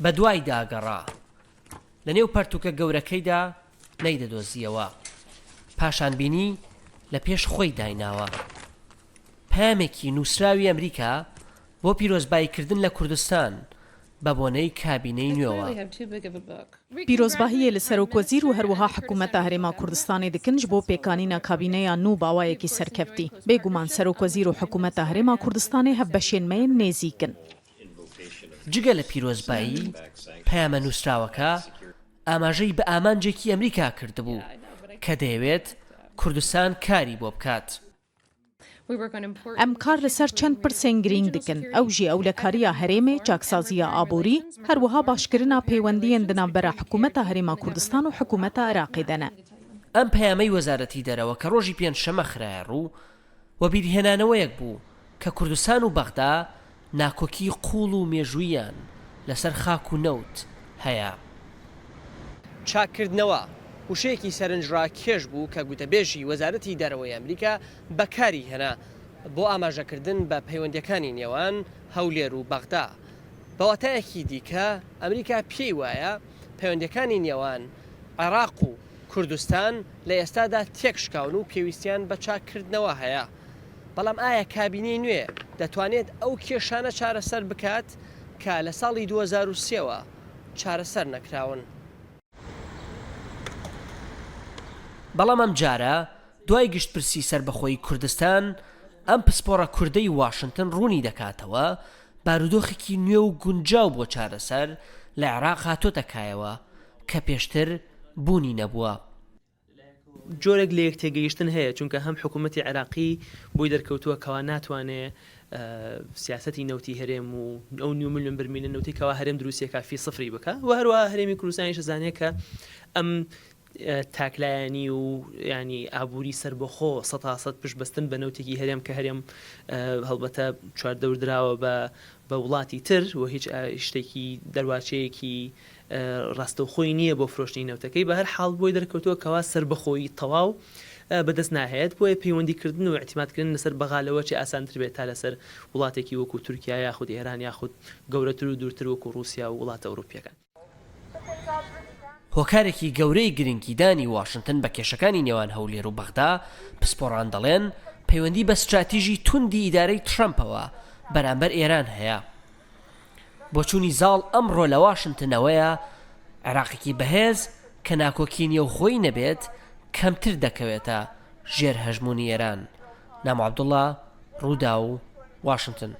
بەدوایدا گەڕا. لەنێو پەرتووکە گەورەکەیدا نەیدەدۆزییەوە. پاشان بینی لە پێش خۆی دایناوە. پەیامێکی نووسراوی ئەمریکا بۆ پیرۆزباییکردن لە کوردستان بە بۆنەی کابینەی نوێوە. پیرۆزباهییê li Serokwezîr û herwiha Hikûmeta Herêma Kurdistanê dikin ji bo pêkanîna kabîneya nû bi awayekî serkeftî. Bêguman Serokwezîr û Hikûmeta Herêma Kurdistanê hevbeşên me yên nêzîk in. جگە لە پیرۆزبایی، پەیامە نووسراوەکە ئاماژەی بە ئامانجێکی ئەمریکا کردبوو کە دەیەوێت کوردستان کاری بۆ بکات. Em kar li ser çend pirsên girîng dikin, ew jî ewlekariya herêmê, çaksaziya aborî, her wiha başkirina peywendiyên di navbera Hikûmeta Herêma Kurdistan û Hikûmeta Iraqê de ne. ئەم پەیامەی وەزارەتی دەرەوە کە ڕۆژی پێنجشەممە خرایە ڕوو، وەبیرهێنانەوەیەک بوو کە کوردستان و بەغدا ناکۆکیی قووڵ و مێژووییان لەسەر خاک و نەوت هەیە. چاککردنەوە، وشەیەکی سەرنجڕاکێش بوو کە گوتەبێژی وەزارەتی دەرەوەی ئەمریکا بەکاری هێنا بۆ ئاماژەکردن بە پەیوەندییەکانی نێوان هەولێر و بەغدا. بە واتایەکی دیکە، ئەمریکا پێی وایە پەیوەندییەکانی نێوان عێراق و کوردستان لە ئێستادا تێکشکاون و پێویستیان بە چاککردنەوە هەیە. بەڵام ئایا کابینەی نوێ دەتوانێت ئەو کێشانە چارەسەر بکات کە لە ساڵی 2003 وە چارەسەر نەکراون؟ بەڵام ئەمجارە دوای گشتپرسی سەربەخۆیی کوردستان، ئەم پسپۆڕە کوردەی واشنتن ڕوونی دەکاتەوە، بارودۆخێکی نوێ و گونجاو بۆ چارەسەر لە عێراق هاتۆتە کایەوە کە پێشتر بوونی نەبووە. جۆرێک لە یەکتێگەیشتن هەیە، چونکە هەم حکوومەتی عێراقی بۆی دەرکەوتووە کەوا ناتوانێ سیاسەتی نەوتی هەرێم و ئەو نیو ملیۆن برمیلە نەوتی کەوا هەرێم دروستیەکە فی سفری بکا و هەروەها هەرێمی کوردستانیش ئەزانێ کە ئەم تاکلایەنی و ینی ئابووری سەربەخۆ سەتا سەد پشت بەستن بە نەوتێکی هەرێم کە هەرێم هەڵبەتە چواردەور دراوە بە بە وڵاتی تر و هیچ شتێکی دەرواچەیەکی ڕاستەوخۆی نییە بۆ فرۆشتنی نەوتەکەی، بە هەر حاڵ بۆی دەرکەوتووە کەوا سەربەخۆیی تەواو بەدەست ناهێت، بۆیە پەیوەندی کردن و ئیعتیماد کردن لەسەر بەغا لەوە چێ ئاسانتر بێت تا لەسەر وڵاتێکی وەکو تورکیا یاخود ئێران یاخود گەورەتر و دوورتر وەکو ڕووسیا و وڵاتە ئەوروپییەکان. هۆکارێکی گەورەی گرنگیدانی واشنتن بە کێشەکانی نێوان هەولێر و بەغدا، پسپۆڕان دەڵێن، پەیوەندی بە ستراتیژی توندی ئیدارەی ترەمپەوە بەرامبەر ئێران هەیە. بۆچوونی زاڵ ئەمڕۆ لە واشنتن ئەوەیە، عێراقێکی بەهێز کە ناکۆکی نێوخۆیی نەبێت، کەمتر دەکەوێتە ژێر هەژموونی ئێران. نامۆ عەبدوڵڵا، رووداو، واشنتن.